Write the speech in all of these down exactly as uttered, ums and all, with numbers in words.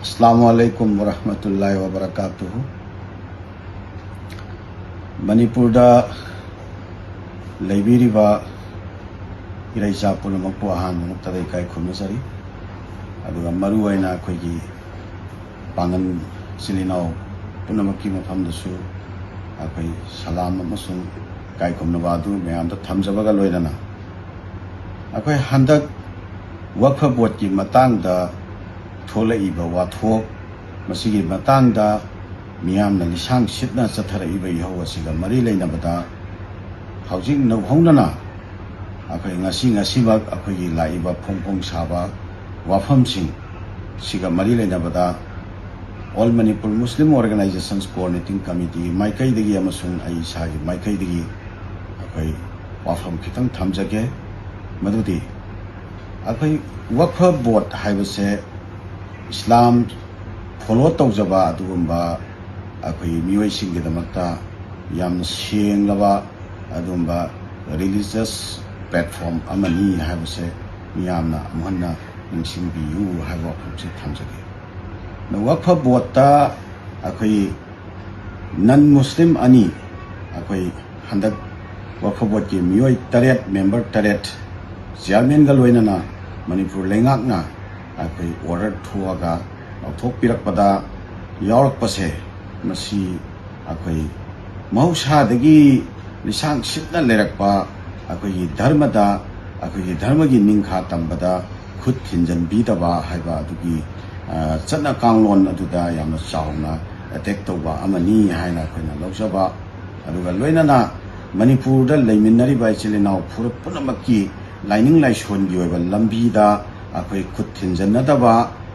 ꯑꯁꯂꯥꯃꯨ ꯑꯂꯩꯀꯨꯝ ꯋꯔꯍꯃꯇꯨꯜꯂꯥꯍꯤ ꯋꯕꯔꯀꯥꯇꯨꯍꯨ꯫ ꯃꯅꯤꯄꯨꯔꯗ ꯂꯩꯕꯤꯔꯤꯕ ꯏꯔꯩꯆꯥ ꯄꯨꯝꯅꯃꯛꯄꯨ ꯑꯍꯥꯟꯕ ꯃꯛꯇꯗ ꯏꯀꯥꯏ ꯈꯨꯝꯅꯖꯔꯤ꯫ ꯑꯗꯨꯒ ꯃꯔꯨ ꯑꯣꯏꯅ ꯑꯩꯈꯣꯏꯒꯤ ꯄꯥꯡꯒꯜ ꯏꯆꯤꯜ ꯏꯅꯥꯎ ꯄꯨꯝꯅꯃꯛꯀꯤ ꯃꯐꯝꯗꯁꯨ ꯑꯩꯈꯣꯏ ꯁꯂꯥꯝ ꯑꯃꯁꯨꯡ ꯏꯀꯥꯏ ꯈꯨꯝꯅꯕ ꯑꯗꯨ ꯃꯌꯥꯝꯗ ꯊꯝꯖꯕꯒ ꯂꯣꯏꯅꯅ, ꯑꯩꯈꯣꯏ ꯍꯟꯗꯛ ꯋꯛꯐ ꯕꯣꯔꯗꯀꯤ ꯃꯇꯥꯡꯗ ꯊꯣꯛꯂꯛꯏꯕ ꯋꯥꯊꯣꯛ, ꯃꯁꯤꯒꯤ ꯃꯇꯥꯡꯗ ꯃꯤꯌꯥꯝꯅ ꯂꯤꯁꯥꯡ ꯁꯤꯠꯅ ꯆꯠꯊꯔꯛꯏꯕ ꯏꯍꯧ ꯑꯁꯤꯒ ꯃꯔꯤ ꯂꯩꯅꯕꯗ, ꯍꯧꯖꯤꯛ ꯅꯧꯍꯧꯅꯅ ꯑꯩꯈꯣꯏ ꯉꯁꯤ ꯉꯁꯤꯃꯛ ꯑꯩꯈꯣꯏꯒꯤ ꯂꯥꯛꯏꯕ ꯐꯣꯡ ꯐꯣꯡ ꯁꯥꯕ ꯋꯥꯐꯝꯁꯤꯡ ꯁꯤꯒ ꯃꯔꯤ ꯂꯩꯅꯕꯗ All Manipur Muslim Organizations Coordinating Committee ꯃꯥꯏꯀꯩꯗꯒꯤ ꯑꯃꯁꯨꯡ ꯑꯩ ꯏꯁꯥꯒꯤ ꯃꯥꯏꯀꯩꯗꯒꯤ ꯑꯩꯈꯣꯏ ꯋꯥꯐꯝ ꯈꯤꯇꯪ ꯊꯝꯖꯒꯦ꯫ ꯃꯗꯨꯗꯤ ꯑꯩꯈꯣꯏ ꯋꯛꯐ ꯕꯣꯔꯗ ꯍꯥꯏꯕꯁꯦ ꯏꯁꯂꯥꯝ ꯐꯣꯂꯣ ꯇꯧꯖꯕ ꯑꯗꯨꯒꯨꯝꯕ ꯑꯩꯈꯣꯏ ꯃꯤꯑꯣꯏꯁꯤꯡꯒꯤꯗꯃꯛꯇ ꯌꯥꯝꯅ ꯁꯦꯡꯂꯕ ꯑꯗꯨꯒꯨꯝꯕ ꯔꯤꯂꯤꯖꯁ ꯄ꯭ꯂꯦꯠꯐꯣꯝ ꯑꯃꯅꯤ ꯍꯥꯏꯕꯁꯦ ꯃꯤꯌꯥꯝꯅ ꯑꯃꯨꯛ ꯍꯟꯅ ꯅꯤꯡꯁꯤꯡꯕꯤꯌꯨ ꯍꯥꯏꯕ ꯋꯥꯐꯝꯁꯦ ꯊꯝꯖꯒꯦ꯫ ꯋꯛꯐ ꯕꯣꯔꯗꯇ ꯑꯩꯈꯣꯏ ꯅꯟ ꯃꯨꯁꯂꯤꯝ ꯑꯅꯤ, ꯑꯩꯈꯣꯏ ꯍꯟꯗꯛ ꯋꯛꯐ ꯕꯣꯔꯗꯀꯤ ꯃꯤꯑꯣꯏ ꯇꯔꯦꯠ, ꯃꯦꯝꯕꯔ ꯇꯔꯦꯠ, ꯆꯤꯌꯥꯔꯃꯦꯟꯒ ꯂꯣꯏꯅꯅ ꯃꯅꯤꯄꯨꯔ ꯂꯩꯉꯥꯛꯅ ꯑꯩꯈꯣꯏ ꯑꯣꯔꯗꯔ ꯊꯣꯛꯑꯒ ꯂꯧꯊꯣꯛꯄꯤꯔꯛꯄꯗ ꯌꯥꯎꯔꯛꯄꯁꯦ, ꯃꯁꯤ ꯑꯩꯈꯣꯏ ꯃꯍꯧꯁꯥꯗꯒꯤ ꯂꯤꯁꯥꯡ ꯁꯤꯠꯅ ꯂꯩꯔꯛꯄ ꯑꯩꯈꯣꯏꯒꯤ ꯙꯔꯃꯗ, ꯑꯩꯈꯣꯏꯒꯤ ꯙꯔꯃꯒꯤ ꯅꯤꯡꯈꯥ ꯇꯝꯕꯗ ꯈꯨꯠ ꯊꯤꯟꯖꯤꯟꯕꯤꯗꯕ ꯍꯥꯏꯕ ꯑꯗꯨꯒꯤ, ꯑ, ꯆꯠꯅ ꯀꯥꯡꯂꯣꯟ ꯑꯗꯨꯗ ꯌꯥꯝꯅ ꯆꯥꯎꯅ ꯑꯦꯇꯦꯛ ꯇꯧꯕ ꯑꯃꯅꯤ ꯍꯥꯏꯅ ꯑꯩꯈꯣꯏꯅ ꯂꯧꯖꯕ꯫ ꯑꯗꯨꯒ ꯂꯣꯏꯅꯅ ꯃꯅꯤꯄꯨꯔꯗ ꯂꯩꯃꯤꯟꯅꯔꯤꯕ ꯏꯆꯤꯜ ꯏꯅꯥꯎ ꯐꯨꯔꯨꯞ ꯄꯨꯝꯅꯃꯛꯀꯤ ꯂꯥꯏꯅꯤꯡ ꯂꯥꯏꯁꯣꯟꯒꯤ ꯑꯣꯏꯕ ꯂꯝꯕꯤꯗ ꯑꯩꯈꯣꯏ ꯈꯨꯠ ꯊꯤꯟꯖꯤꯟꯅꯗꯕ,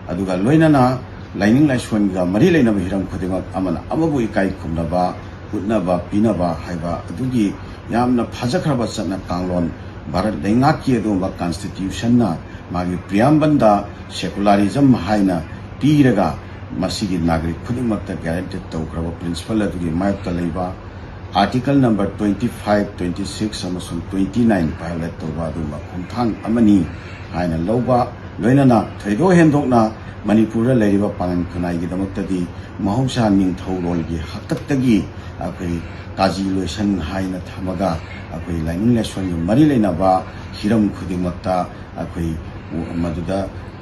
ꯑꯗꯨꯒ ꯂꯣꯏꯅꯅ ꯂꯥꯏꯅꯤꯡ ꯂꯥꯏꯁꯣꯟꯒ ꯃꯔꯤ ꯂꯩꯅꯕ ꯍꯤꯔꯝ ꯈꯨꯗꯤꯡꯃꯛ ꯑꯃꯅ ꯑꯃꯕꯨ ꯏꯀꯥꯏ ꯈꯨꯝꯅꯕ, ꯎꯠꯅꯕ ꯄꯤꯅꯕ ꯍꯥꯏꯕ ꯑꯗꯨꯒꯤ ꯌꯥꯝꯅ ꯐꯖꯈ꯭ꯔꯕ ꯆꯠꯅ ꯀꯥꯡꯂꯣꯟ, ꯚꯥꯔꯠ ꯂꯩꯉꯥꯛꯀꯤ ꯑꯗꯨꯒꯨꯝꯕ ꯀꯟꯁꯇꯤꯇ꯭ꯌꯨꯁꯟꯅ ꯃꯥꯒꯤ ꯄ꯭ꯔꯤꯌꯥꯝꯕꯜꯗ ꯁꯦꯀꯨꯂꯥꯔꯤꯖꯝ ꯍꯥꯏꯅ ꯄꯤꯔꯒ ꯃꯁꯤꯒꯤ ꯅꯥꯒꯔꯤꯛ ꯈꯨꯗꯤꯡꯃꯛꯇ ꯒꯦꯔꯦꯟꯇꯦꯠ ꯇꯧꯈ꯭ꯔꯕ ꯄ꯭ꯔꯤꯟꯁꯤꯄꯜ ꯑꯗꯨꯒꯤ ꯃꯥꯌꯣꯛꯇ ꯂꯩꯕ article number twenty five, twenty six ꯑꯃꯁꯨꯡ twenty nine ꯚꯥꯏꯑꯣꯂꯦꯠ ꯇꯧꯕ ꯑꯗꯨꯒꯨꯝꯕ ꯈꯣꯡꯊꯥꯡ ꯑꯃꯅꯤ ꯍꯥꯏꯅ ꯂꯧꯕ꯫ ꯂꯣꯏꯅꯅ ꯊꯣꯏꯗꯣꯛ ꯍꯦꯟꯗꯣꯛꯅ ꯃꯅꯤꯄꯨꯔꯗ ꯂꯩꯔꯤꯕ ꯄꯥꯉꯟ ꯈꯨꯟꯅꯥꯏꯒꯤꯗꯃꯛꯇꯗꯤ ꯃꯍꯧꯁꯥ ꯅꯤꯡꯊꯧꯔꯣꯜꯒꯤ ꯍꯥꯛꯇꯛꯇꯒꯤ ꯑꯩꯈꯣꯏ ꯀꯥꯖꯤ ꯂꯣꯏꯁꯪ ꯍꯥꯏꯅ ꯊꯝꯃꯒ ꯑꯩꯈꯣꯏ ꯂꯥꯏꯅꯤꯡ ꯂꯥꯏꯁꯣꯟꯒ ꯃꯔꯤ ꯂꯩꯅꯕ ꯍꯤꯔꯝ ꯈꯨꯗꯤꯡꯃꯛꯇ ꯑꯩꯈꯣꯏ ꯃꯗꯨꯗ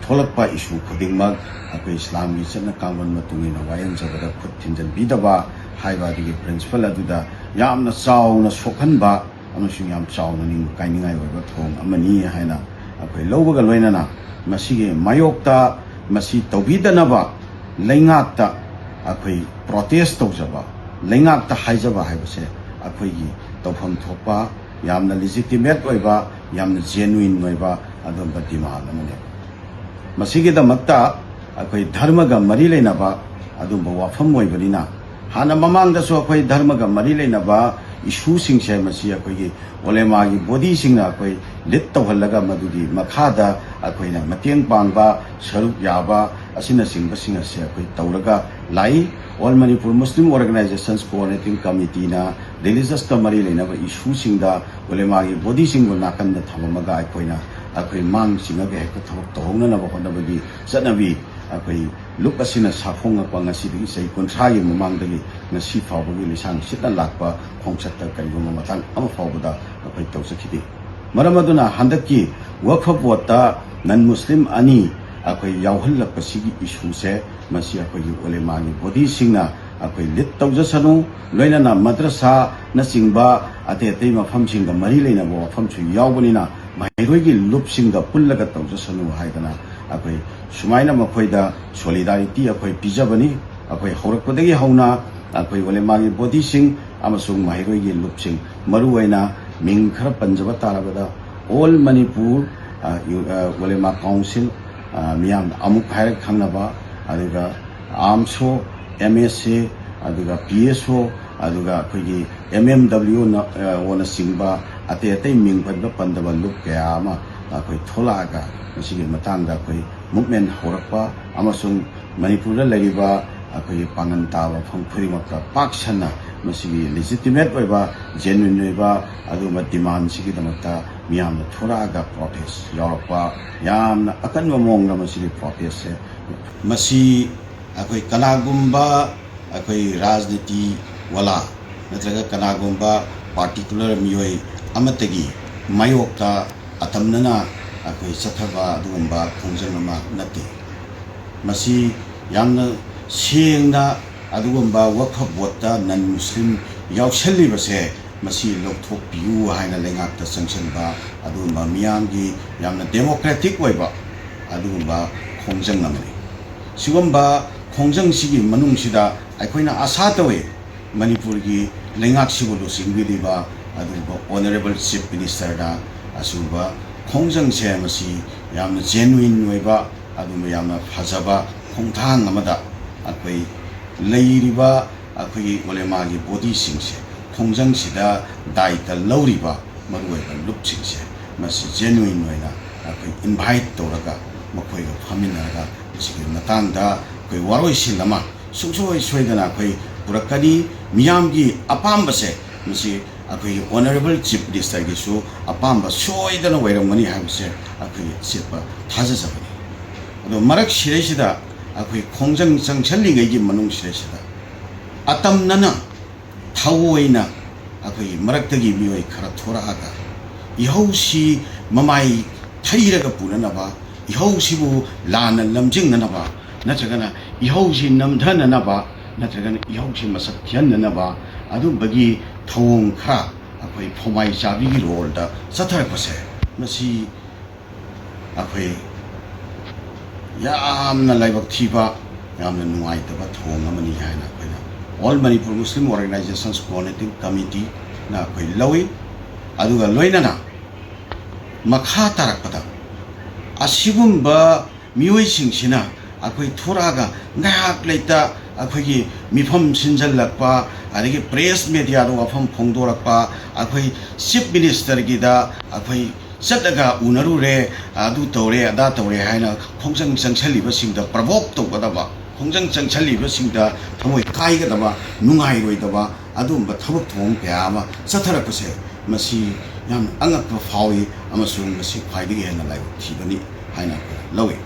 ꯊꯣꯛꯂꯛꯄ ꯏꯁꯨ ꯈꯨꯗꯤꯡꯃꯛ ꯑꯩꯈꯣꯏ ꯏꯁꯂꯥꯝꯒꯤ ꯆꯠꯅ ꯀꯥꯡꯂꯣꯟ ꯃꯇꯨꯡ ꯏꯟꯅ ꯋꯥꯌꯦꯜꯖꯕꯗ ꯈꯨꯠ ꯊꯤꯟꯖꯤꯟꯕꯤꯗꯕ ꯍꯥꯏꯕ ꯑꯗꯨꯒꯤ principle ꯑꯗꯨꯗ ꯌꯥꯝꯅ ꯆꯥꯎꯅ ꯁꯣꯛꯍꯟꯕ ꯑꯃꯁꯨꯡ ꯌꯥꯝ ꯆꯥꯎꯅ ꯅꯤꯡꯕ ꯀꯥꯏꯅꯤꯡꯉꯥꯏ ꯑꯣꯏꯕ ꯊꯧꯑꯣꯡ ꯑꯃꯅꯤ ꯍꯥꯏꯅ ꯑꯩꯈꯣꯏ ꯂꯧꯕꯒ ꯂꯣꯏꯅꯅ ꯃꯁꯤꯒꯤ ꯃꯥꯌꯣꯛꯇ ꯃꯁꯤ ꯇꯧꯕꯤꯗꯅꯕ ꯂꯩꯉꯥꯛꯇ ꯑꯩꯈꯣꯏ protest ꯇꯧꯖꯕ, ꯂꯩꯉꯥꯛꯇ ꯍꯥꯏꯖꯕ ꯍꯥꯏꯕꯁꯦ ꯑꯩꯈꯣꯏꯒꯤ ꯇꯧꯐꯝ ꯊꯣꯛꯄ ꯌꯥꯝꯅ legitimate ꯑꯣꯏꯕ, ꯌꯥꯝꯅ genuine ꯑꯣꯏꯕ ꯑꯗꯨꯝꯕ demand ꯑꯃꯅꯦꯕ꯫ ꯃꯁꯤꯒꯤꯗꯃꯛꯇ ꯑꯩꯈꯣꯏ ꯙꯔꯃꯒ ꯃꯔꯤ ꯂꯩꯅꯕ ꯑꯗꯨꯝꯕ ꯋꯥꯐꯝ ꯑꯣꯏꯕꯅꯤꯅ, ꯍꯥꯟꯅ ꯃꯃꯥꯡꯗꯁꯨ ꯑꯩꯈꯣꯏ ꯙꯔꯃꯒ ꯃꯔꯤ ꯂꯩꯅꯕ ꯏꯁꯨꯁꯤꯡꯁꯦ ꯃꯁꯤ ꯑꯩꯈꯣꯏꯒꯤ ꯑꯣꯂꯦꯃꯥꯒꯤ ꯕꯣꯗꯤꯁꯤꯡꯅ ꯑꯩꯈꯣꯏ ꯂꯤꯠ ꯇꯧꯍꯜꯂꯒ ꯃꯗꯨꯒꯤ ꯃꯈꯥꯗ ꯑꯩꯈꯣꯏꯅ ꯃꯇꯦꯡ ꯄꯥꯡꯕ, ꯁꯔꯨꯛ ꯌꯥꯕ ꯑꯁꯤꯅꯆꯤꯡꯕꯁꯤꯡ ꯑꯁꯦ ꯑꯩꯈꯣꯏ ꯇꯧꯔꯒ ꯂꯥꯛꯏ꯫ All Manipur Muslim Organizations Coordinating Committeeꯅ religiousꯀ ꯃꯔꯤ ꯂꯩꯅꯕ ꯏꯁꯨꯁꯤꯡꯗ ꯑꯣꯂꯦꯃꯥꯒꯤ ꯕꯣꯗꯤꯁꯤꯡꯕꯨ ꯅꯥꯀꯟꯗ ꯊꯝꯃꯝꯃꯒ ꯑꯩꯈꯣꯏꯅ ꯑꯩꯈꯣꯏ ꯃꯥꯡ ꯆꯤꯡꯉꯒ ꯍꯦꯛꯇ ꯊꯕꯛ ꯇꯧꯍꯧꯅꯅꯕ ꯍꯣꯠꯅꯕꯒꯤ ꯆꯠꯅꯕꯤ ꯑꯩꯈꯣꯏ ꯂꯨꯞ ꯑꯁꯤꯅ ꯁꯥꯐꯣꯡꯉꯛꯄ ꯉꯁꯤꯗꯒꯤ ꯆꯍꯤ ꯀꯨꯟꯊ꯭ꯔꯥꯒꯤ ꯃꯃꯥꯡꯗꯒꯤ ꯉꯁꯤ ꯐꯥꯎꯕꯒꯤ ꯂꯤꯁꯥꯡ ꯁꯤꯠꯅ ꯂꯥꯛꯄ ꯈꯣꯡꯆꯠꯇ ꯀꯔꯤꯒꯨꯝꯕ ꯃꯇꯥꯡ ꯑꯃ ꯐꯥꯎꯕꯗ ꯑꯩꯈꯣꯏ ꯇꯧꯖꯈꯤꯗꯦ꯫ ꯃꯔꯝ ꯑꯗꯨꯅ ꯍꯟꯗꯛꯀꯤ ꯋꯛꯐ ꯕꯣꯔꯗꯇ non Muslim ꯑꯅꯤ ꯑꯩꯈꯣꯏ ꯌꯥꯎꯍꯜꯂꯛꯄꯁꯤꯒꯤ ꯏꯁꯨꯁꯦ ꯃꯁꯤ ꯑꯩꯈꯣꯏꯒꯤ ꯑꯣꯂꯦꯃꯥꯒꯤ ꯕꯣꯗꯤꯁꯤꯡꯅ ꯑꯩꯈꯣꯏ ꯂꯤꯠ ꯇꯧꯖꯁꯅꯨ, ꯂꯣꯏꯅꯅ ꯃꯗ꯭ꯔꯁꯥꯅꯆꯤꯡꯕ ꯑꯇꯩ ꯑꯇꯩ ꯃꯐꯝꯁꯤꯡꯒ ꯃꯔꯤ ꯂꯩꯅꯕ ꯋꯥꯐꯝꯁꯨ ꯌꯥꯎꯕꯅꯤꯅ ꯃꯍꯩꯔꯣꯏꯒꯤ ꯂꯨꯞꯁꯤꯡꯒ ꯄꯨꯜꯂꯒ ꯇꯧꯖꯁꯅꯨ ꯍꯥꯏꯗꯅ ꯑꯩꯈꯣꯏ ꯁꯨꯃꯥꯏꯅ ꯃꯈꯣꯏꯗ solidarity ꯑꯩꯈꯣꯏ ꯄꯤꯖꯕꯅꯤ꯫ ꯑꯩꯈꯣꯏ ꯍꯧꯔꯛꯄꯗꯒꯤ ꯍꯧꯅ ꯑꯩꯈꯣꯏ ꯑꯣꯂꯦꯃꯥꯒꯤ ꯕꯣꯗꯤꯁꯤꯡ ꯑꯃꯁꯨꯡ ꯃꯍꯩꯔꯣꯏꯒꯤ ꯂꯨꯞꯁꯤꯡ, ꯃꯔꯨꯑꯣꯏꯅ ꯃꯤꯡ ꯈꯔ ꯄꯟꯖꯕ ꯇꯥꯔꯕꯗ All Manipur, ꯑ, ꯌꯨ-, ꯑ, Ulema Council, ꯑ, ꯃꯤꯌꯥꯝꯅ ꯑꯃꯨꯛ ꯍꯥꯏꯔꯒ ꯈꯪꯅꯕ, ꯑꯗꯨꯒ AMSO, MSA, ꯑꯗꯨꯒ PSO, ꯑꯗꯨꯒ ꯑꯩꯈꯣꯏꯒꯤ MMWꯅ, ꯑ, ꯑꯣꯅꯆꯤꯡꯕ ꯑꯇꯩ ꯑꯇꯩ ꯃꯤꯡ ꯄꯟꯕ ꯄꯟꯗꯕ ꯂꯨꯞ ꯀꯌꯥ ꯑꯃ ꯑꯩꯈꯣꯏ ꯊꯣꯛꯂꯛꯑꯒ ꯃꯁꯤꯒꯤ ꯃꯇꯥꯡꯗ ꯑꯩꯈꯣꯏ movement ꯍꯧꯔꯛꯄ ꯑꯃꯁꯨꯡ ꯃꯅꯤꯄꯨꯔꯗ ꯂꯩꯔꯤꯕ ꯑꯩꯈꯣꯏꯒꯤ ꯄꯥꯡꯒꯜ ꯇꯥꯕ ꯃꯐꯝ ꯈꯨꯗꯤꯡꯃꯛꯇ ꯄꯥꯛ ꯁꯟꯅ ꯃꯁꯤꯒꯤ legitimate ꯑꯣꯏꯕ, genuine ꯑꯣꯏꯕ ꯑꯗꯨꯒꯨꯝꯕ demandꯁꯤꯒꯤꯗꯃꯛꯇ ꯃꯤꯌꯥꯝꯅ ꯊꯣꯔꯛꯑꯒ protest ꯌꯥꯎꯔꯛꯄ, ꯌꯥꯝꯅ ꯑꯀꯟꯕ ꯃꯑꯣꯡꯗ ꯃꯁꯤꯒꯤ protestꯁꯦ꯫ ꯃꯁꯤ ꯑꯩꯈꯣꯏ ꯀꯅꯥꯒꯨꯝꯕ ꯑꯩꯈꯣꯏ ꯔꯥꯖꯅꯤꯇꯤ ꯋꯥꯂꯥ ꯅꯠꯇ꯭ꯔꯒ ꯀꯅꯥꯒꯨꯝꯕ particular ꯃꯤꯑꯣꯏ ꯑꯃꯠꯇꯒꯤ ꯃꯥꯌꯣꯛꯇ ꯑꯇꯝꯅꯅ ꯑꯩꯈꯣꯏ ꯆꯠꯊꯕ ꯑꯗꯨꯒꯨꯝꯕ ꯈꯣꯡꯖꯪ ꯑꯃ ꯅꯠꯇꯦ꯫ ꯃꯁꯤ ꯌꯥꯝꯅ ꯁꯦꯡꯅ ꯑꯗꯨꯒꯨꯝꯕ ꯋꯛꯐ ꯕꯣꯔꯗꯇ non Muslim ꯌꯥꯎꯁꯜꯂꯤꯕꯁꯦ, ꯃꯁꯤ ꯂꯧꯊꯣꯛꯄꯤꯌꯨ ꯍꯥꯏꯅ ꯂꯩꯉꯥꯛꯇ ꯆꯪꯁꯤꯟꯕ ꯑꯗꯨꯒꯨꯝꯕ ꯃꯤꯌꯥꯝꯒꯤ ꯌꯥꯝꯅ democratic ꯑꯣꯏꯕ ꯑꯗꯨꯒꯨꯝꯕ ꯈꯣꯡꯖꯪ ꯑꯃꯅꯤ꯫ ꯁꯤꯒꯨꯝꯕ ꯈꯣꯡꯖꯪꯁꯤꯒꯤ ꯃꯅꯨꯡꯁꯤꯗ ꯑꯩꯈꯣꯏꯅ ꯑꯥꯁꯥ ꯇꯧꯏ, ꯃꯅꯤꯄꯨꯔꯒꯤ ꯂꯩꯉꯥꯛꯁꯤꯕꯨ ꯂꯨꯆꯤꯡꯕꯤꯔꯤꯕ ꯑꯗꯨꯒꯨꯝꯕ Honourable Chief Ministerꯗ ꯑꯁꯤꯒꯨꯝꯕ ꯈꯣꯡꯖꯪꯁꯦ ꯃꯁꯤ ꯌꯥꯝꯅ genuine ꯑꯣꯏꯕ, ꯑꯗꯨꯒꯨꯝꯕ ꯌꯥꯝꯅ ꯐꯖꯕ ꯈꯣꯡꯊꯥꯡ ꯑꯃꯗ ꯑꯩꯈꯣꯏ ꯂꯩꯔꯤꯕ ꯑꯩꯈꯣꯏꯒꯤ ꯎꯂꯦꯃꯥꯒꯤ bodyꯁꯤꯡꯁꯦ, ꯈꯣꯡꯖꯪꯁꯤꯗ ꯗꯥꯏꯇ ꯂꯧꯔꯤꯕ ꯃꯔꯨꯑꯣꯏꯕ ꯂꯨꯞꯁꯤꯡꯁꯦ, ꯃꯁꯤ genuine ꯑꯣꯏꯅ ꯑꯩꯈꯣꯏ invite ꯇꯧꯔꯒ ꯃꯈꯣꯏꯒ ꯐꯝꯃꯤꯟꯅꯔꯒ ꯃꯁꯤꯒꯤ ꯃꯇꯥꯡꯗ ꯑꯩꯈꯣꯏ ꯋꯥꯔꯣꯏꯁꯤꯟ ꯑꯃ ꯁꯨꯡꯁꯣꯏ ꯁꯣꯏꯗꯅ ꯑꯩꯈꯣꯏ ꯄꯨꯔꯛꯀꯅꯤ꯫ ꯃꯤꯌꯥꯝꯒꯤ ꯑꯄꯥꯝꯕꯁꯦ ꯃꯁꯤ ꯑꯩꯈꯣꯏꯒꯤ Honourable Chief Ministerꯒꯤꯁꯨ ꯑꯄꯥꯝꯕ ꯁꯣꯏꯗꯅ ꯑꯣꯏꯔꯝꯒꯅꯤ ꯍꯥꯏꯕꯁꯦ ꯑꯩꯈꯣꯏꯒꯤ ꯑꯆꯦꯠꯄ ꯊꯥꯖꯖꯕꯅꯤ꯫ ꯑꯗꯣ ꯃꯔꯛ ꯁꯤꯗꯩꯁꯤꯗ ꯑꯩꯈꯣꯏ ꯈꯣꯡꯖꯪ ꯆꯪꯁꯜꯂꯤꯉꯩꯒꯤ ꯃꯅꯨꯡ ꯁꯤꯗꯩꯁꯤꯗ ꯑꯇꯝꯅꯅ ꯊꯑꯣꯏꯅ ꯑꯩꯈꯣꯏꯒꯤ ꯃꯔꯛꯇꯒꯤ ꯃꯤꯑꯣꯏ ꯈꯔ ꯊꯣꯔꯛꯑꯒ ꯏꯍꯧꯁꯤ ꯃꯃꯥꯏ ꯊꯩꯔꯒ ꯄꯨꯅꯅꯕ, ꯏꯍꯧꯁꯤꯕꯨ ꯂꯥꯟꯅ ꯂꯝꯖꯤꯡꯅꯅꯕ, ꯅꯠꯇ꯭ꯔꯒꯅ ꯏꯍꯧꯁꯤ ꯅꯝꯊꯅꯅꯕ, ꯅꯠꯇ꯭ꯔꯒꯅ ꯏꯍꯧꯁꯤ ꯃꯁꯛ ꯊꯤꯍꯟꯅꯅꯕ ꯑꯗꯨꯝꯕꯒꯤ ꯊꯧꯑꯣꯡ ꯈꯔ ꯑꯩꯈꯣꯏ ꯐꯧꯃꯥꯏ ꯆꯥꯕꯤꯒꯤ roleꯗ ꯆꯠꯊꯔꯛꯄꯁꯦ, ꯃꯁꯤ ꯑꯩꯈꯣꯏ ꯌꯥꯝꯅ ꯂꯥꯏꯕꯛ ꯊꯤꯕ, ꯌꯥꯝꯅ ꯅꯨꯡꯉꯥꯏꯇꯕ ꯊꯧꯑꯣꯡ ꯑꯃꯅꯤ ꯍꯥꯏꯅ ꯑꯩꯈꯣꯏꯅ All Manipur Muslim Organizations Coordinating Committeeꯅ ꯑꯩꯈꯣꯏ ꯂꯧꯏ꯫ ꯑꯗꯨꯒ ꯂꯣꯏꯅꯅ ꯃꯈꯥ ꯇꯥꯔꯛꯄꯗ ꯑꯁꯤꯒꯨꯝꯕ ꯃꯤꯑꯣꯏꯁꯤꯡꯁꯤꯅ ꯑꯩꯈꯣꯏ ꯊꯣꯔꯛꯑꯒ ꯉꯥꯏꯍꯥꯛ ꯂꯩꯇ ꯑꯩꯈꯣꯏꯒꯤ ꯃꯤꯐꯝ ꯁꯤꯟꯖꯜꯂꯛꯄ, ꯑꯗꯒꯤ press mediaꯗ ꯋꯥꯐꯝ ꯐꯣꯡꯗꯣꯔꯛꯄ, ꯑꯩꯈꯣꯏ Chief Ministerꯒꯤꯗ ꯑꯩꯈꯣꯏ ꯆꯠꯂꯒ ꯎꯅꯔꯨꯔꯦ, ꯑꯗꯨ ꯇꯧꯔꯦ, ꯑꯗꯥ ꯇꯧꯔꯦ ꯍꯥꯏꯅ ꯈꯣꯡꯖꯪ ꯆꯪꯁꯜꯂꯤꯕꯁꯤꯡꯗ provoke ꯇꯧꯒꯗꯕ, ꯈꯣꯡꯖꯪ ꯆꯪꯁꯤꯜꯂꯤꯕꯁꯤꯡꯗ ꯊꯃꯣꯏ ꯀꯥꯏꯒꯗꯕ, ꯅꯨꯡꯉꯥꯏꯔꯣꯏꯗꯕ ꯑꯗꯨꯒꯨꯝꯕ ꯊꯕꯛ ꯊꯧꯑꯣꯡ ꯀꯌꯥ ꯑꯃ ꯆꯠꯊꯔꯛꯄꯁꯦ, ꯃꯁꯤ ꯌꯥꯝ ꯑꯉꯛꯄ ꯐꯥꯎꯏ ꯑꯃꯁꯨꯡ ꯃꯁꯤ ꯈ꯭ꯋꯥꯏꯗꯒꯤ ꯍꯦꯟꯅ ꯂꯥꯏꯕꯛ ꯊꯤꯕꯅꯤ ꯍꯥꯏꯅ ꯑꯩꯈꯣꯏꯅ ꯂꯧꯏ꯫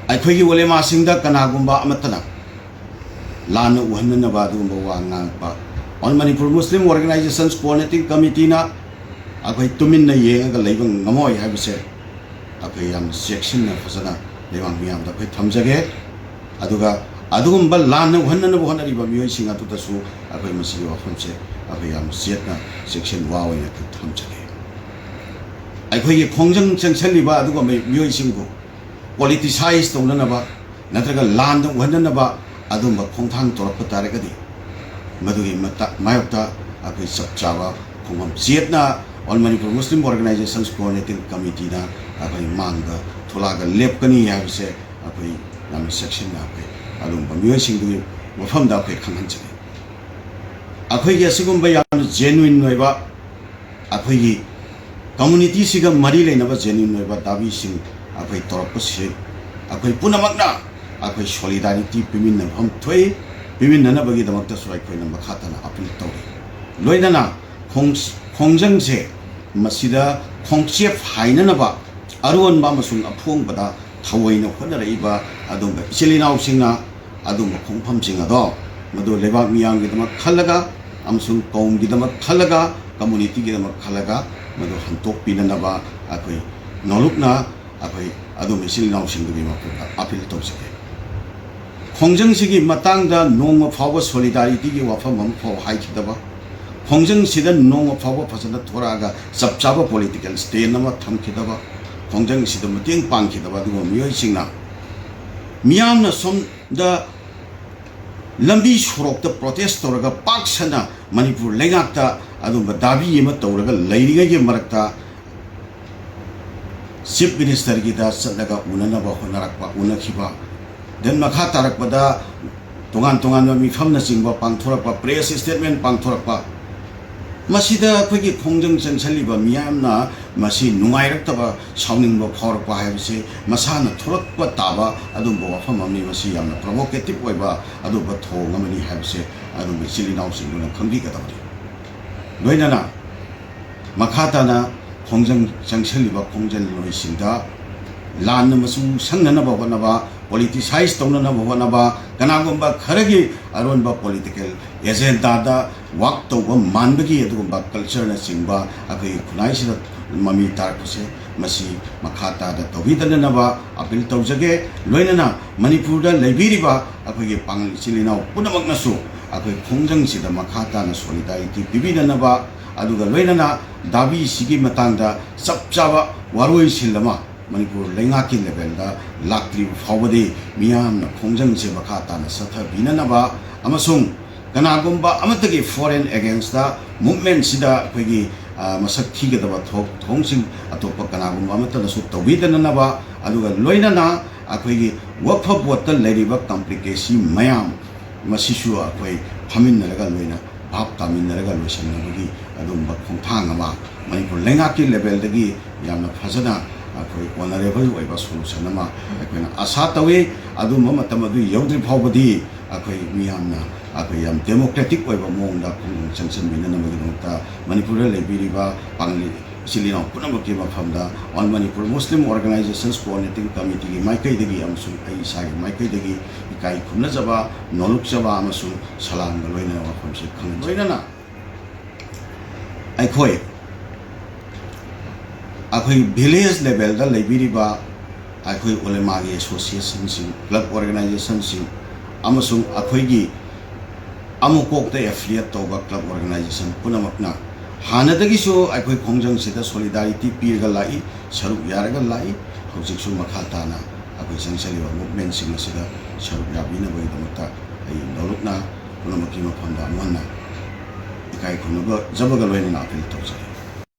ꯑꯩꯈꯣꯏꯒꯤ ꯎꯂꯦꯃꯥꯁꯤꯡꯗ ꯀꯅꯥꯒꯨꯝꯕ ꯑꯃꯠꯇꯅ ꯂꯥꯟꯅ ꯎꯍꯟꯅꯅꯕ ꯑꯗꯨꯒꯨꯝꯕ ꯋꯥ ꯉꯥꯡꯉꯛꯄ, All Manipur Muslim Organizations Coordinating Committeeꯅ ꯑꯩꯈꯣꯏ ꯇꯨꯃꯤꯟꯅ ꯌꯦꯡꯉꯒ ꯂꯩꯕ ꯉꯝꯃꯣꯏ ꯍꯥꯏꯕꯁꯦ ꯑꯩꯈꯣꯏ ꯌꯥꯝꯅ ꯆꯦꯛꯁꯤꯟꯅ ꯐꯖꯅ ꯂꯩꯕꯥꯛ ꯃꯤꯌꯥꯝꯗ ꯑꯩꯈꯣꯏ ꯊꯝꯖꯒꯦ꯫ ꯑꯗꯨꯒ ꯑꯗꯨꯒꯨꯝꯕ ꯂꯥꯟꯅ ꯎꯍꯟꯅꯅꯕ ꯍꯣꯠꯅꯔꯤꯕ ꯃꯤꯑꯣꯏꯁꯤꯡ ꯑꯗꯨꯗꯁꯨ ꯑꯩꯈꯣꯏ ꯃꯁꯤꯒꯤ ꯋꯥꯐꯝꯁꯦ ꯑꯩꯈꯣꯏ ꯌꯥꯝꯅ ꯆꯦꯠꯅ ꯆꯦꯛꯁꯤꯟ ꯋꯥ ꯑꯣꯏꯅ ꯑꯩꯈꯣꯏ ꯊꯝꯖꯒꯦ꯫ ꯑꯩꯈꯣꯏꯒꯤ ꯈꯣꯡꯖꯪ ꯆꯪꯁꯤꯜꯂꯤꯕ ꯑꯗꯨꯒꯨꯝꯕ ꯃꯤꯑꯣꯏꯁꯤꯡꯕꯨ politicize ꯇꯧꯅꯅꯕ ꯅꯠꯇ꯭ꯔꯒ ꯂꯥꯟꯗ ꯎꯍꯟꯅꯅꯕ ꯑꯗꯨꯝꯕ ꯈꯣꯡꯊꯥꯡ ꯇꯧꯔꯛꯄ ꯇꯥꯔꯒꯗꯤ, ꯃꯗꯨꯒꯤ ꯃꯇ-, ꯃꯥꯌꯣꯛꯇ ꯑꯩꯈꯣꯏ ꯆꯞ ꯆꯥꯕ ꯈꯣꯡꯐꯝ ꯆꯦꯠꯅ All Manipur Muslim Organizations Coordinating Committeeꯅ ꯑꯩꯈꯣꯏ ꯃꯥꯡꯗ ꯊꯣꯛꯂꯛꯑꯒ ꯂꯦꯞꯀꯅꯤ ꯍꯥꯏꯕꯁꯦ ꯑꯩꯈꯣꯏ ꯌꯥꯝꯅ ꯆꯦꯛꯁꯤꯟꯅ ꯑꯩꯈꯣꯏ ꯑꯗꯨꯒꯨꯝꯕ ꯃꯤꯑꯣꯏꯁꯤꯡꯗꯨꯒꯤ ꯃꯐꯝꯗ ꯑꯩꯈꯣꯏ ꯈꯪꯍꯟꯖꯒꯦ꯫ ꯑꯩꯈꯣꯏꯒꯤ ꯑꯁꯤꯒꯨꯝꯕ ꯌꯥꯝꯅ genuine ꯑꯣꯏꯕ, ꯑꯩꯈꯣꯏꯒꯤ communityꯁꯤꯒ ꯃꯔꯤ ꯂꯩꯅꯕ genuine ꯑꯣꯏꯕ ꯗꯥꯕꯤꯁꯤꯡ ꯑꯩꯈꯣꯏ ꯇꯧꯔꯛꯄꯁꯤ ꯑꯩꯈꯣꯏ ꯄꯨꯝꯅꯃꯛꯅ ꯑꯩꯈꯣꯏ solidarity ꯄꯤꯃꯤꯟꯅꯐꯝ ꯊꯣꯛꯏ꯫ ꯄꯤꯃꯤꯟꯅꯅꯕꯒꯤꯗꯃꯛꯇꯁꯨ ꯑꯩꯈꯣꯏꯅ ꯃꯈꯥ ꯇꯥꯅ appeal ꯇꯧꯔꯤ꯫ ꯂꯣꯏꯅꯅ ꯈꯣꯡ-, ꯈꯣꯡꯖꯪꯁꯦ ꯃꯁꯤꯗ ꯈꯣꯡꯆꯦꯞ ꯍꯥꯏꯅꯅꯕ ꯑꯔꯣꯟꯕ ꯑꯃꯁꯨꯡ ꯑꯐꯣꯡꯕꯗ ꯊꯑꯣꯏꯅ ꯍꯣꯠꯅꯔꯛꯏꯕ ꯑꯗꯨꯒꯨꯝꯕ ꯏꯆꯤꯜ ꯏꯅꯥꯎꯁꯤꯡꯅ ꯑꯗꯨꯒꯨꯝꯕ ꯈꯣꯡꯐꯝꯁꯤꯡ ꯑꯗꯣ ꯃꯗꯨ ꯂꯩꯕꯥꯛ ꯃꯤꯌꯥꯝꯒꯤꯗꯃꯛ ꯈꯜꯂꯒ ꯑꯃꯁꯨꯡ ꯀꯧꯝꯒꯤꯗꯃꯛ ꯈꯜꯂꯒ, communityꯒꯤꯗꯃꯛ ꯈꯜꯂꯒ ꯃꯗꯨ ꯍꯟꯗꯣꯛꯄꯤꯅꯅꯕ ꯑꯩꯈꯣꯏ ꯅꯣꯂꯨꯛꯅ ꯑꯩꯈꯣꯏ ꯑꯗꯨꯒꯨꯝꯕ ꯏꯆꯤꯜ ꯏꯅꯥꯎꯁꯤꯡꯗꯨꯒꯤ ꯃꯐꯝꯗ appeal ꯇꯧꯖꯒꯦ꯫ ꯈꯣꯡꯖꯪꯁꯤꯒꯤ ꯃꯇꯥꯡꯗ ꯅꯣꯡꯃ ꯐꯥꯎꯕ solidarityꯒꯤ ꯋꯥꯐꯝ ꯑꯃ ꯐꯥꯎ ꯍꯥꯏꯈꯤꯗꯕ, ꯈꯣꯡꯖꯪꯁꯤꯗ ꯅꯣꯡꯃ ꯐꯥꯎꯕ ꯐꯖꯅ ꯊꯣꯔꯛꯑꯒ ꯆꯞ ꯆꯥꯕ political stand ꯑꯃ ꯊꯝꯈꯤꯗꯕ, ꯈꯣꯡꯖꯪꯁꯤꯗ ꯃꯇꯦꯡ ꯄꯥꯡꯈꯤꯗꯕ ꯑꯗꯨꯒꯨꯝꯕ ꯃꯤꯑꯣꯏꯁꯤꯡꯅ ꯃꯤꯌꯥꯝꯅ ꯁꯣꯝꯗ ꯂꯝꯕꯤ ꯁꯣꯔꯣꯛꯇ protest ꯇꯧꯔꯒ ꯄꯥꯛ ꯁꯟꯅ ꯃꯅꯤꯄꯨꯔ ꯂꯩꯉꯥꯛꯇ ꯑꯗꯨꯝꯕ ꯗꯥꯕꯤ ꯑꯃ ꯇꯧꯔꯒ ꯂꯩꯔꯤꯉꯩꯒꯤ ꯃꯔꯛꯇ Chief Ministerꯒꯤꯗ ꯆꯠꯂꯒ ꯎꯅꯅꯕ ꯍꯣꯠꯅꯔꯛꯄ, ꯎꯅꯈꯤꯕ, then ꯃꯈꯥ ꯇꯥꯔꯛꯄꯗ ꯇꯣꯉꯥꯟ ꯇꯣꯉꯥꯟꯕ ꯃꯤꯐꯝꯅꯆꯤꯡꯕ ꯄꯥꯡꯊꯣꯔꯛꯄ, press statement ꯄꯥꯡꯊꯣꯔꯛꯄ, ꯃꯁꯤꯗ ꯑꯩꯈꯣꯏꯒꯤ ꯈꯣꯡꯖꯪ ꯆꯪꯁꯜꯂꯤꯕ ꯃꯤꯌꯥꯝꯅ ꯃꯁꯤ ꯅꯨꯡꯉꯥꯏꯔꯛꯇꯕ, ꯁꯥꯎꯅꯤꯡꯕ ꯐꯥꯎꯔꯛꯄ ꯍꯥꯏꯕꯁꯤ ꯃꯁꯥꯅ ꯊꯣꯛꯂꯛꯄ ꯇꯥꯕ ꯑꯗꯨꯒꯨꯝꯕ ꯋꯥꯐꯝ ꯑꯃꯅꯤ꯫ ꯃꯁꯤ ꯌꯥꯝꯅ provocative ꯑꯣꯏꯕ ꯑꯗꯨꯒꯨꯝꯕ ꯊꯧꯑꯣꯡ ꯑꯃꯅꯤ ꯍꯥꯏꯕꯁꯦ ꯑꯗꯨꯝ ꯏꯆꯤꯜ ꯏꯅꯥꯎꯁꯤꯡꯗꯨꯅ ꯈꯪꯕꯤꯒꯗꯕꯅꯤ꯫ ꯂꯣꯏꯅꯅ ꯃꯈꯥ ꯇꯥꯅ ꯈꯣꯡꯖꯪ ꯆꯪꯁꯤꯜꯂꯤꯕ ꯈꯣꯡꯖꯪꯂꯣꯏꯁꯤꯡꯗ ꯂꯥꯟꯅ ꯃꯆꯨ ꯁꯪꯅꯅꯕ ꯍꯣꯠꯅꯕ, politicize ꯇꯧꯅꯅꯕ ꯍꯣꯠꯅꯕ, ꯀꯅꯥꯒꯨꯝꯕ ꯈꯔꯒꯤ ꯑꯔꯣꯟꯕ political agendaꯗ work ꯇꯧꯕ ꯃꯥꯟꯕꯒꯤ ꯑꯗꯨꯒꯨꯝꯕ cultureꯅꯆꯤꯡꯕ ꯑꯩꯈꯣꯏꯒꯤ ꯈꯨꯟꯅꯥꯏꯁꯤꯗ ꯃꯃꯤ ꯇꯥꯔꯛꯄꯁꯦ, ꯃꯁꯤ ꯃꯈꯥ ꯇꯥꯅ ꯇꯧꯕꯤꯗꯅꯅꯕ appeal ꯇꯧꯖꯒꯦ꯫ ꯂꯣꯏꯅꯅ ꯃꯅꯤꯄꯨꯔꯗ ꯂꯩꯕꯤꯔꯤꯕ ꯑꯩꯈꯣꯏꯒꯤ ꯄꯥꯉꯜ ꯏꯆꯤꯜ ꯏꯅꯥꯎ ꯄꯨꯝꯅꯃꯛꯅꯁꯨ ꯑꯩꯈꯣꯏ ꯈꯣꯡꯖꯪꯁꯤꯗ ꯃꯈꯥ ꯇꯥꯅ solidarity ꯄꯤꯕꯤꯅꯅꯕ, ꯑꯗꯨꯒ ꯂꯣꯏꯅꯅ ꯗꯥꯕꯤꯁꯤꯒꯤ ꯃꯇꯥꯡꯗ ꯆꯞ ꯆꯥꯕ ꯋꯥꯔꯣꯏꯁꯤꯟ ꯑꯃ ꯃꯅꯤꯄꯨꯔ ꯂꯩꯉꯥꯛꯀꯤ levelꯗ ꯂꯥꯛꯇ꯭ꯔꯤꯕ ꯐꯥꯎꯕꯗꯤ ꯃꯤꯌꯥꯝꯅ ꯈꯣꯡꯖꯪꯁꯦ ꯃꯈꯥ ꯇꯥꯅ ꯆꯠꯊꯕꯤꯅꯅꯕ ꯑꯃꯁꯨꯡ ꯀꯅꯥꯒꯨꯝꯕ ꯑꯃꯠꯇꯒꯤ foreign againstꯇ movementꯁꯤꯗ ꯑꯩꯈꯣꯏꯒꯤ, ꯑ, ꯃꯁꯛ ꯊꯤꯒꯗꯕ ꯊꯣꯛ-, ꯊꯧꯑꯣꯡꯁꯤꯡ ꯑꯇꯣꯞꯄ ꯀꯅꯥꯒꯨꯝꯕ ꯑꯃꯠꯇꯅꯁꯨ ꯇꯧꯕꯤꯗꯅꯅꯕ, ꯑꯗꯨꯒ ꯂꯣꯏꯅꯅ ꯑꯩꯈꯣꯏꯒꯤ ꯋꯛꯐ ꯕꯣꯔꯗꯇ ꯂꯩꯔꯤꯕ complicacy ꯃꯌꯥꯝ ꯃꯁꯤꯁꯨ ꯑꯩꯈꯣꯏ ꯐꯝꯃꯤꯟꯅꯔꯒ ꯂꯣꯏꯅ ꯚꯥꯞ ꯇꯥꯃꯤꯟꯅꯔꯒ ꯂꯣꯏꯁꯤꯟꯅꯕꯒꯤ ꯑꯗꯨꯒꯨꯝꯕ ꯈꯣꯡꯊꯥꯡ ꯑꯃ ꯃꯅꯤꯄꯨꯔ ꯂꯩꯉꯥꯛꯀꯤ levelꯗꯒꯤ ꯌꯥꯝꯅ ꯐꯖꯅ ꯑꯩꯈꯣꯏ honourable ꯑꯣꯏꯕ solution ꯑꯃ ꯑꯩꯈꯣꯏꯅ ꯑꯥꯁꯥ ꯇꯧꯏ꯫ ꯑꯗꯨꯝꯕ ꯃꯇꯝ ꯑꯗꯨ ꯌꯧꯗ꯭ꯔꯤ ꯐꯥꯎꯕꯗꯤ ꯑꯩꯈꯣꯏ ꯃꯤꯌꯥꯝꯅ ꯑꯩꯈꯣꯏ ꯌꯥꯝ democratic ꯑꯣꯏꯕ ꯃꯑꯣꯡꯗ ꯈꯣꯡꯖꯪ ꯆꯪꯁꯤꯟꯕꯤꯅꯅꯕꯒꯤꯗꯃꯛꯇ ꯃꯅꯤꯄꯨꯔꯗ ꯂꯩꯕꯤꯔꯤꯕ ꯄꯥꯡꯂꯤ ꯏꯆꯤꯜ ꯏꯅꯥꯎ ꯄꯨꯝꯅꯃꯛꯀꯤ ꯃꯐꯝꯗ All Manipur Muslim Organizations Coordinating Committeeꯒꯤ ꯃꯥꯏꯀꯩꯗꯒꯤ ꯑꯃꯁꯨꯡ ꯑꯩ ꯏꯁꯥꯒꯤ ꯃꯥꯏꯀꯩꯗꯒꯤ ꯏꯀꯥꯏ ꯈꯨꯝꯅꯖꯕ, ꯅꯣꯂꯨꯛꯆꯕ ꯑꯃꯁꯨꯡ ꯁꯂꯥꯝꯒ ꯂꯣꯏꯅꯅ ꯋꯥꯐꯝꯁꯤ ꯈꯪꯍꯟꯖꯔꯤ꯫ ꯂꯣꯏꯅꯅ ꯑꯩꯈꯣꯏ, ꯑꯩꯈꯣꯏ village levelꯗ ꯂꯩꯕꯤꯔꯤꯕ ꯑꯩꯈꯣꯏ ꯎꯂꯦꯃꯥꯒꯤ associationꯁꯤꯡ, club organizationꯁꯤꯡ ꯑꯃꯁꯨꯡ ꯑꯩꯈꯣꯏꯒꯤ ꯑꯃꯨꯀꯣꯛꯇ affiliate ꯇꯧꯕ club organization ꯄꯨꯝꯅꯃꯛꯅ ꯍꯥꯟꯅꯗꯒꯤꯁꯨ ꯑꯩꯈꯣꯏ ꯈꯣꯡꯖꯪꯁꯤꯗ solidarity ꯄꯤꯔꯒ ꯂꯥꯛꯏ, ꯁꯔꯨꯛ ꯌꯥꯔꯒ ꯂꯥꯛꯏ꯫ ꯍꯧꯖꯤꯛꯁꯨ ꯃꯈꯥ ꯇꯥꯅ ꯑꯩꯈꯣꯏ ꯆꯪꯁꯤꯜꯂꯤꯕ movementꯁꯤꯡ ꯑꯁꯤꯗ ꯁꯔꯨꯛ ꯌꯥꯕꯤꯅꯕꯒꯤꯗꯃꯛꯇ ꯑꯩ ꯅꯧꯂꯨꯛꯅ ꯄꯨꯝꯅꯃꯛꯀꯤ ꯃꯐꯝꯗ ꯑꯃꯨꯛ ꯍꯟꯅ ꯏꯀꯥꯏ ꯈꯨꯝꯅꯖꯕꯒ ꯂꯣꯏꯅꯅ appeal ꯇꯧꯖꯔꯤ꯫